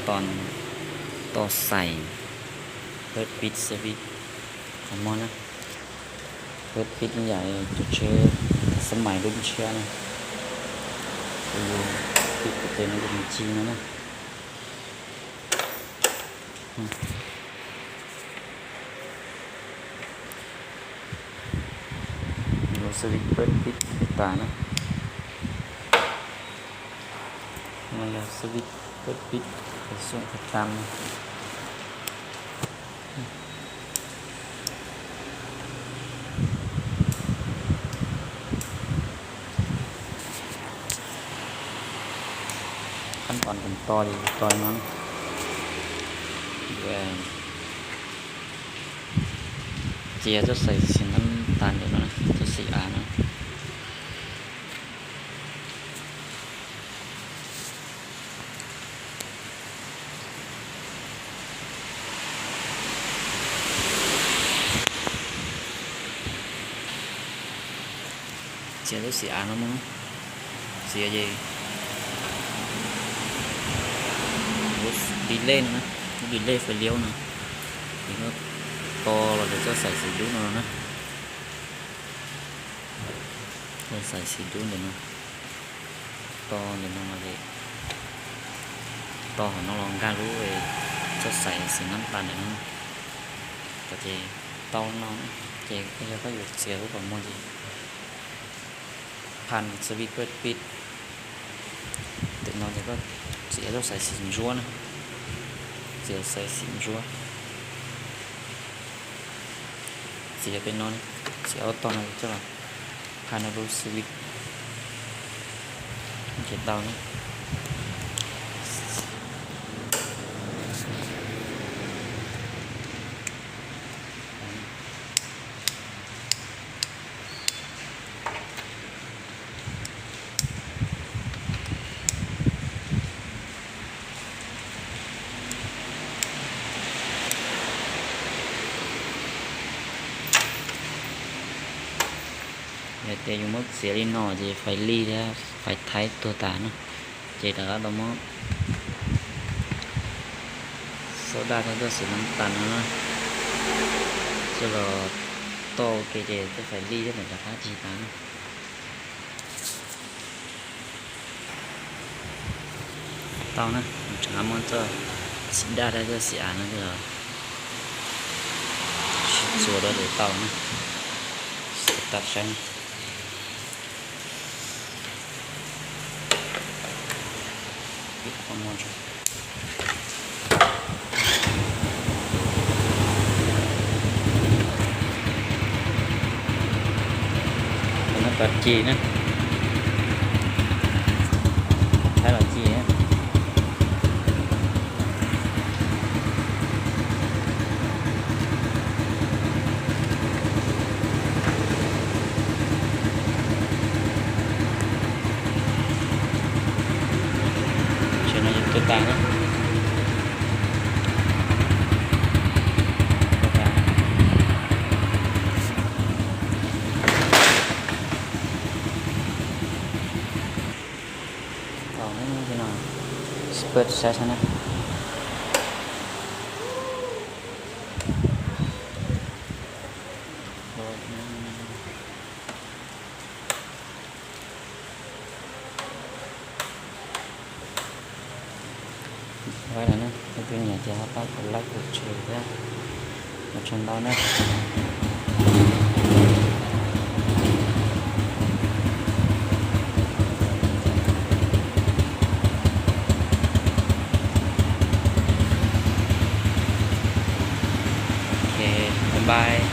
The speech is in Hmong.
Toj, toj xais pab pib xab vib qhov muag na. Pab pib ib yam cov tsheb xab mais lub ntshiab na. Pib tes no ces nws cig no na. Lub xab vib pab pib tas na. No yog xab vib pab pib qhov xub qhov tam. Qhab npos ntawm to li to no. Txiav txoj xais xis nab tas ntawm no, txoj xais av no. Txiav txoj xais av no mus, txiav ces lub delay no, lub delay fais liab no, ces koj to los ntawm txoj xais xis dub no na. Txoj xais xis dub ntawm no, to ntawm no los, to hauv no los nkag lub txoj xais xis nab tas ntawm no. Ces tau no, ces yog koj yuav txiav lub qhov muag ces phaj xab vib pab pib ntawm no ces koj txiav txoj xais xis ntsuab na, txiav xais xis ntsuab, txiav pem no, txiav ob tog no coj los phaj no lub xab vib ces tau na. Yog tias yus muab txiav li no ces fais lij thiab fais thaib tuag tas na. Ces rov qab tau muab xauj daj thiab txoj xis nab tas no na, coj los toj ua ke ces txoj fais lij thiab rov qab cig tas na. Tau na, tseem muab txoj xis daj thiab txoj xis av no coj los sib txuas rau ces tau na. Tab saib na. Tab tom cig na, thaib los cig na. Tam sim no yog tuag tas na. Tau na, no, spot saib saib na. Ua li no, leej twg nyiam ces ho pab kuv like kuv share thiab. Ua tsaug ntau na. Ok, bye bye.